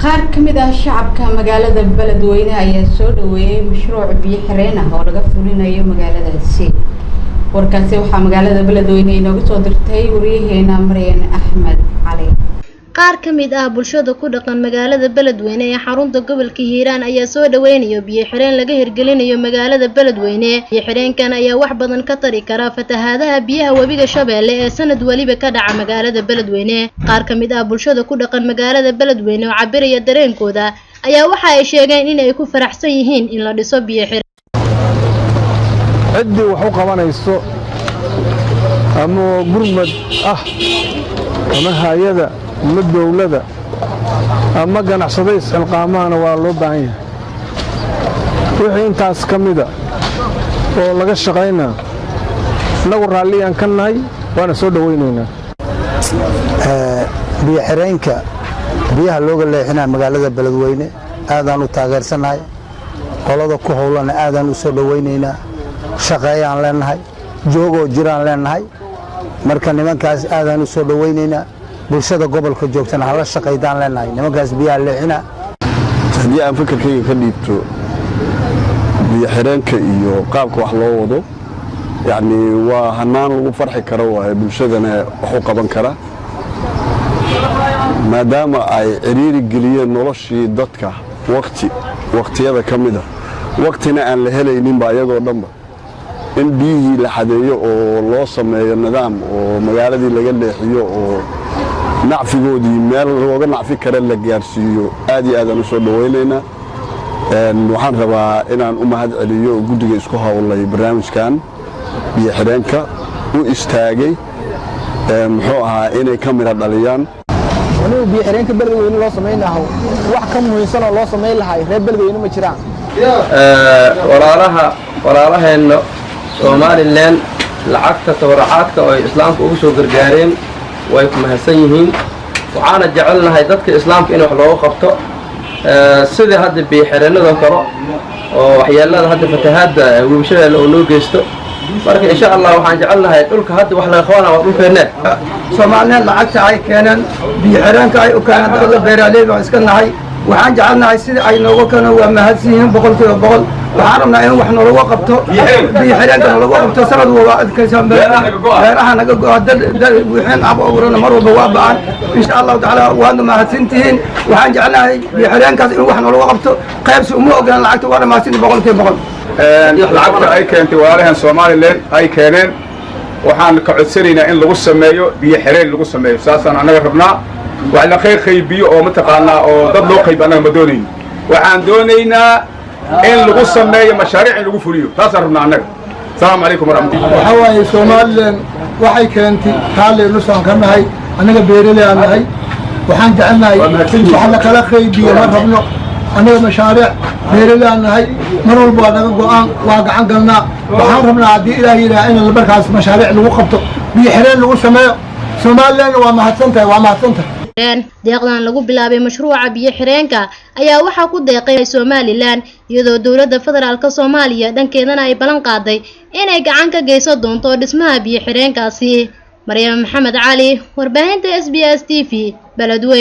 Qaar ka mid ah shacabka magaalada Beledweyne ayaa soo dhaweeyey mashruuc biyo xireen ah oo laga fulinayo magaaladaasi. Warkaasi waxaa magaalada Beledweyne inooga soo dirtay wariyaheena Maryan Axmed Cali. Qaar ka mid ah bulshada ku dhaqan magaalada Beledweyne ee xarunta gobolka Hiiraan ayaa soo dhaweynayo biyo xireen laga hirgelinayo magaalada Beledweyne. Biyo xireenkan ayaa wax badan ka tari kara fatahaadaha biyaha webiga Shabeelle ee sanad waliba ka dhaca magaalada Beledweyne. Qaar ka mid ah bulshada ku dhaqan magaalada Beledweyne oo cabiraya dareenkooda ayaa waxa ay sheegeen in ay ku faraxsan yihiin in la dhiso biyo xireen. Ciddii wax u qabanayso ama gurmad ah ama hay'ada ama dowladda ama ganacsado isxilqaamahana waa loo baahan yahay. Wixii intaas ka mida oo laga shaqaynaa, innagu raalliyaan ka nahay, waana soo dhowaynaynaa. Biyo xireenka biyaha looga leexinaya magaalada Beledweyne aadaan u taageersannahay. Qolada ku howlana aadaan u soo dhowaynaynaa. Shaqeeyaan leenahay, joogoo jiraan leenahay. Marka nimankaas aadaan u soo dhowaynaynaa. Bulshada gobolka joogtana hala shaqaydaan leenahay nimankaas biyaha leexina. Haddii aan fikirkayga ka dhiibto biyo xireenka iyo qaabka wax loo wado, yacni waa hanaan lagu farxi karo waaye, bulshadana wax u qaban kara, maadaama ay ciriiri geliyeen noloshii dadka waqti waqtiyada ka mida, waqtina aan la helayninba iyagoo dhanba. In biyihii la xadeeyo oo loo sameeyo nidaam oo magaaladii laga leexiyo oo nacfigoodii meel looga nacfi kara la gaarsiiyo, aad iyo aadaan u soo dhowaynaynaa. Waxaan rabaa inaan u mahad celiyo guddiga isku howlay barnaamijkan biyo xidheenka u istaagay, muxuu ahaa, inay ka midha dhaliyaan. Anigu biyo xireenka Beledweyne loo samayn lahaa, wax ka muhiimsan oo loo samayn lahay reer Beledweyne ma jiraan. Walaalaha, walaalaheenna Somaliland, lacagta tabarucaadka oo ay islaamka ugu soo gargaareen way ku mahadsan yihiin. Waxaana jecelnahay dadka islaamka in wax looga qabto, sidii hadda biyo xireennadoo kale oo waxyeelada hadda fatahaadda Webi Shabeelle oo noo geysto. Marka insha Allah waxaan jecelnahay dhulka hadda wax laga qabana waa dhulkeenne. Soomaaliyeed lacagta ay keeneen, biyo xireenka ay u keeneen, dadka beeraaley baan iska nahay. Waxaan jecelnahay sidii ay nooga keeneen, waa mahadsan yihiin 100%. Waxaan rabnaa in wax nalagu qabto, biyo xireenka nalagu qabto. Sanad walba adkaysan beeraha naga go'a, dad wixiin abuurana mar walba waa ba'an. Insha Allahu tacaala waadna mahadsan tihiin. Waxaan jecelnahay biyo xireenkaas in wax nalagu qabto. Qaybsi uma ogolaan lacagta. Waa mahadsantihin 100%. Lacagta ay keentay walaalahan Somaliland ay keeneen, waxaan ka codsanaynaa in lagu sameeyo biyo xireen lagu sameeyo. Saasaan annaga rabnaa. Wax la qaybiyo oo mataqaanaa oo dad loo qayb annaga ma doonayno. Waxaan doonaynaa in lagu sameeyo mashaariic, in lagu fuliyo, taasaan rabnaa annaga. Asalaamu calaykum waraxmatullah. Waxaa waaye, Somaliland waxay keentay raalli nusaan ka nahay. Annaga beeraley aan nahay. Waxaan jecelnahay wax la kala qaybiyo ma rabno. Annaga mashaariic beeraley aan nahay, mar walba waa naga go'aan, waa gacan galnaa. Waxaan rabnaa, haddii Ilaah yidhaha, in markaas mashaariic lagu qabto, biyo xireen lagu sameeyo. Somalilandna waa mahadsan tahay, waa mahadsan tahay. Deeqdan lagu bilaabay mashruuca biyo xireenka ayaa waxaa ku deeqay Somaliland, iyadoo dowladda federaalka Soomaaliya dhankeedana ay ballan qaaday inay gacan ka geysan doonto dhismaha biyo xireenkaasi. Maryam Maxamed Cali, warbaahinta SBS TV, Beledweyne.